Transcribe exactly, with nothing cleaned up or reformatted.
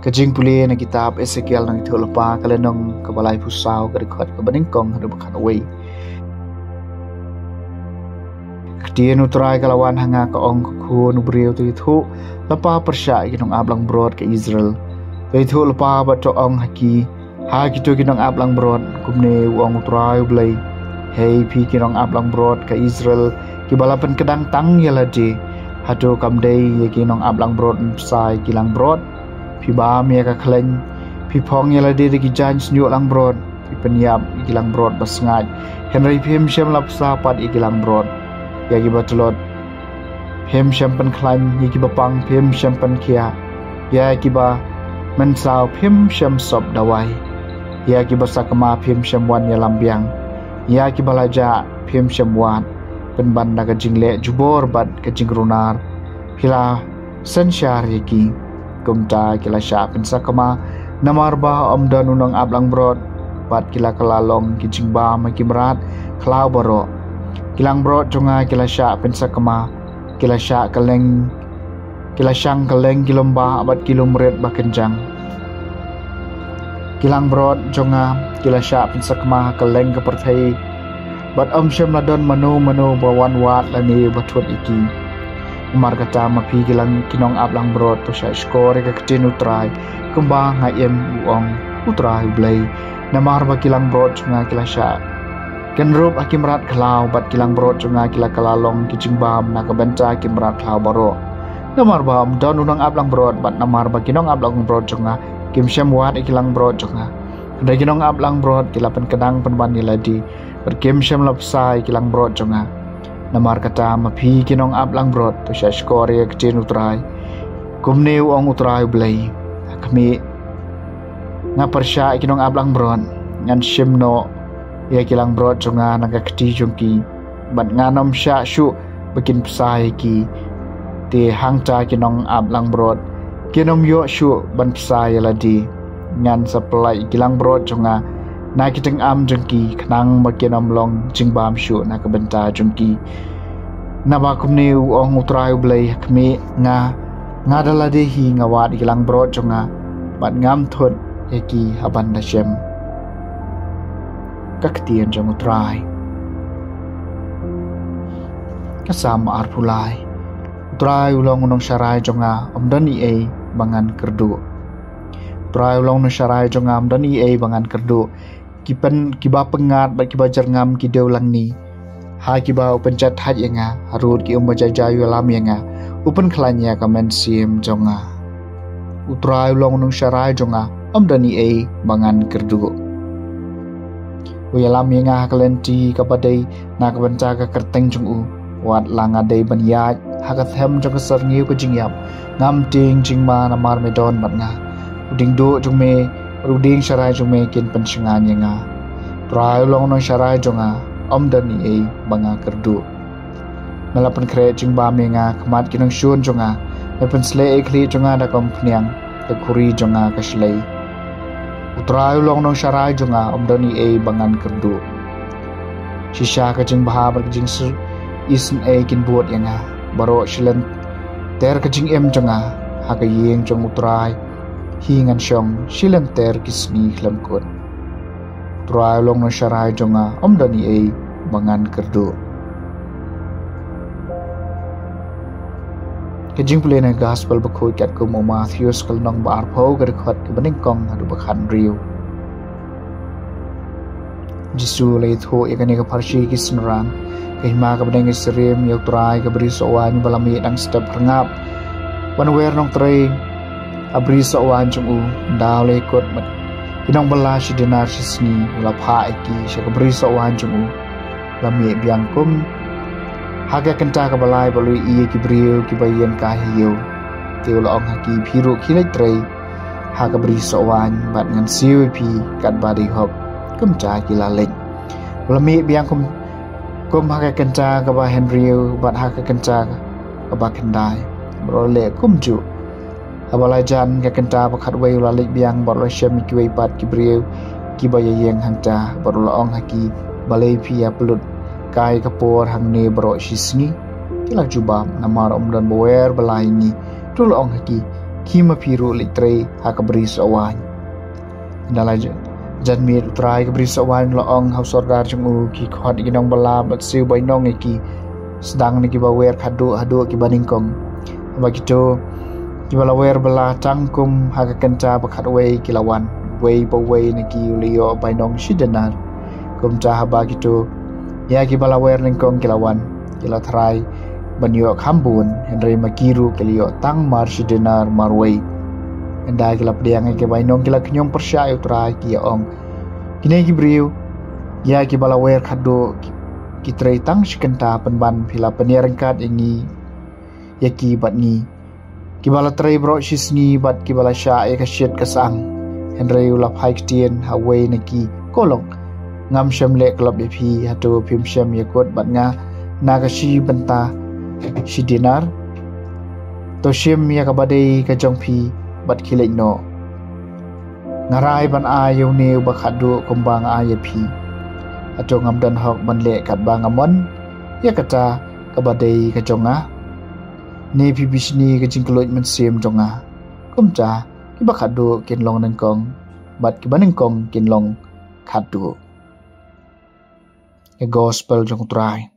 Ka jingpule na kitab Esekiel nongïathuhlypa ka lynnong kaba laiphew saw, ka dkhot kaba nyngkong haduh ba khatwei. Ka ktien U Trai ka la wan ha nga, ka ong, Ko khun u briew, to ïathuhlypa pyrshah ïa ki nongap langbrot ka Israel. To ïathuhlypa bad to ong ha ki, Ha kito ki nongap langbrot, kumne u ong U Trai U Blei: Hei phi ki nongap langbrot ka Israel, kiba la pynkdang tang ïa lade, hato kam dei ïa ki nongap langbrot ban bsa ïa ki langbrot? Phi bam ïa ka khleiñ, phi phong ïa lade da ki jaiñ shñiuh langbrot, phi pynïap ïa ki langbrot basngaid, hynrei phim shym la bsa pat ïa ki langbrot. Ïa kiba tlot, phim shym pynkhlaiñ; ïa kiba pang, phim shym pynkhia; ïa kiba mynsaw, phim shym sop dawai; ïa kiba sakma, phim shym wan ïalam biang; ïa kiba la jah, phim shym wad. Pynban da ka jingleh jubor bad ka jingrunar phi la synshar ïa ki. Kumta ki la shah pynsakma, namar ba ym don u nongap langbrot, bad ki la kylla long ki jingbam ha ki mrad khlaw baroh. Ki langbrot jong nga ki la shah pynsakma, ki la shah kylleng, ki la shang kylleng ki lum bah bad ki lum rit ba kynjang. Ki langbrot jong nga ki la shah pynsakma ha kylleng ka pyrthei, bad ym shym la don mano mano ba wan wad lane ba thut ïa ki. Namar kata, ma phi ki lang, ki nongap langbrot, to shahshkor ïa ka ktien U Trai, kumba nga im, u ong U Trai U Blei. Namar ba ki langbrot jong nga ki la shah kynrup ha ki mrad khlaw, bad ki langbrot jong nga ki la kylla long ki jingbam na ka bynta ki mrad khlaw baroh. Namar ba ym don u nongap langbrot, bad namar ba ki nongap langbrot jong nga kim shym wad ïa ki langbrot jong nga, hynrei ki nongap langbrot ki la pynkdang pynban ïa lade, bad kim shym la bsa ïa ki langbrot jong nga. Namar kata, ma phi ki nongap langbrot, to shahshkor ïa ka ktien U Trai. Kumne u ong U Trai U Blei: Ha khmih, nga pyrshah ïa ki nongap langbrot; ngan shim noh ïa ki langbrot jong nga na ka kti jong ki, bad ngan ym shah shuh ba kin bsa ïa ki. Te hangta ki nongap langbrot kin ym ïoh shuh ban bsa ïa lade. Ngan sa pyllait ïa ki langbrot jong nga na ki tyngam jong ki, khnang ba kin ym long jingbam shuh na ka bynta jong ki. Naba kumne u ong U Trai U Blei: Ha khmih, nga, nga da lade hi nga wad ïa ki langbrot jong nga, bad ngam thut ïa ki ha ban da shem. Ka ktien jong U Trai. Ka Salm arphew lai. U Trai u long u nongsharai jong nga, ym don ei ei ba ngan kyrduh. U Trai u long u nongsharai jong nga, ym don ei ei ba ngan kyrduh. Ki pyn, kiba pyngngad bad kiba jyrngam ki dewlangni, ha kiba u pynjot thait ïa nga, harud ki um ba jai jai u ïalam ïa nga, u pynkhlaiñ ïa ka mynsiem jong nga. U Trai u long u nongsharai jong nga, ym don ei ei ba ngan kyrduh. U ïalam ïa nga ha ka lynti kaba dei na ka bynta ka kyrteng jong u. Wat la nga dei ban ïaid ha ka them jong ka syrngiew ka jingïap, ngam tieng jingma, namar me don bad nga. U dieng duh jong me bad u dieng sharai jong me kin pynshngaiñ ïa nga. U Trai u long u nongsharai jong nga, ym don ei ei ba nga kyrduh. Me la pynkhreh jingbam ïa nga ha khmat ki nongshun jong nga. Me pynshlei ïa ki khlieh jong nga da ka umphniang, ka khuri jong nga ka shlei. U Trai u long u nongsharai jong nga, ym don ei ei ba ngan kyrduh. Shisha ka jingbha bad ka jing s-, isynei kin bud ïa nga. Baroh shi lynter ka jingim jong nga, ha ka ïing jong U Trai hi ngan shong shi lynter ki sngi khlem kut. U Trai u long u nongsharai jong nga, ym don ei ei ba ngan kyrduh. Ka jingpule na ka Gospel bakhuid katkum u Mathaios, ka lynnong ba arphew, ka dkhot kaba nyngkong haduh ba khathynriew. Jisu u la ïathuh ïa kane ka pharshi ki synran: Ka hima kaba dang ïasyriem ïa U Trai ka brisoh waiñ ba la mih dang step pyrngap, wan wer nongtrei ha brisoh waiñ jong u. Ynda u la ïakut bad ki nongbylla shi dinar shi sngi, u la phah ïa ki sha ka brisoh waiñ jong u. U la mih biang kum ha ka kynta kaba lai bad u la ïohi ïa ki briew kiba ïeng kai ha ïew. Te u la ong ha ki: Phi ruh khie leit trei ha ka brisoh waiñ, bad ngan siew ïa phi katba dei hok. Kumta ki la leit. U la mih biang kum, kum ha ka kynta kaba hynriew bad ha ka kynta kaba khyndai, bad u la leh kumjuh. Haba la jan ka kynta ba khatwei, u la leit biang bad u la shem ïa kiwei pat ki briew kiba ïaïeng hangta, bad u la ong ha ki: Balei phi ïa pynlut kai ka por hangne baroh shi sngi? Ki la jubab: Namar ym don ba wer ba la ïa ngi. Te u la ong ha ki: Ki ma phi ruh leit trei ha ka bri sohwaiñ. Ynda la jan miet u Trai ka bri sohwaiñ la ong ha u sordar jong u, ki khot ïa ki nongbylla bad siew bainong ïa ki, sdang na kiba wer khatduh haduh kiba nyngkong. Haba kito kiba la wer bylla tang kum ha ka kynta ba khatwei ki la wan, wei pa wei na ki u la ïoh bainong shi denar. Kumta haba kito ïa kiba la wer nyngkong ki la wan, ki la trai ban ïoh kham bun, hynrei ma ki ruh ki la ïoh tang mar shi denar marwei. Ynda ki la pdiang ïa ki bainong ki la khñium pyrshah ïa u Trai, ki ïa ong, kine ki briew ïa kiba la wer khatduh ki, ki trei tang shi kynta, pynban phi la pynïaryngkat ïa ngi, ïa ki bad ngi kiba la trei baroh shi sngi bad kiba la shah ïa ka shit ka sang. Hynrei u la phai ktien ha uwei na ki, ko lok, ngam shym leh klop ïa phi, hato phim shym ïakut bad nga na ka shi bynta shi denar? To shim ïa kaba dei ka jong phi bad khie leit noh. Nga rai ban ai ïa une uba khatduh kumba nga ai ïa phi. Hato ngam don hok ban leh katba nga mon? Ïa kata kaba dei ka jong nga, ne phi bishni ka jingkylluid mynsiem jong nga. Kumta kiba khatduh kin long nyngkong bad kiba nyngkong kin long khatduh. Ka gospel jong u Trai.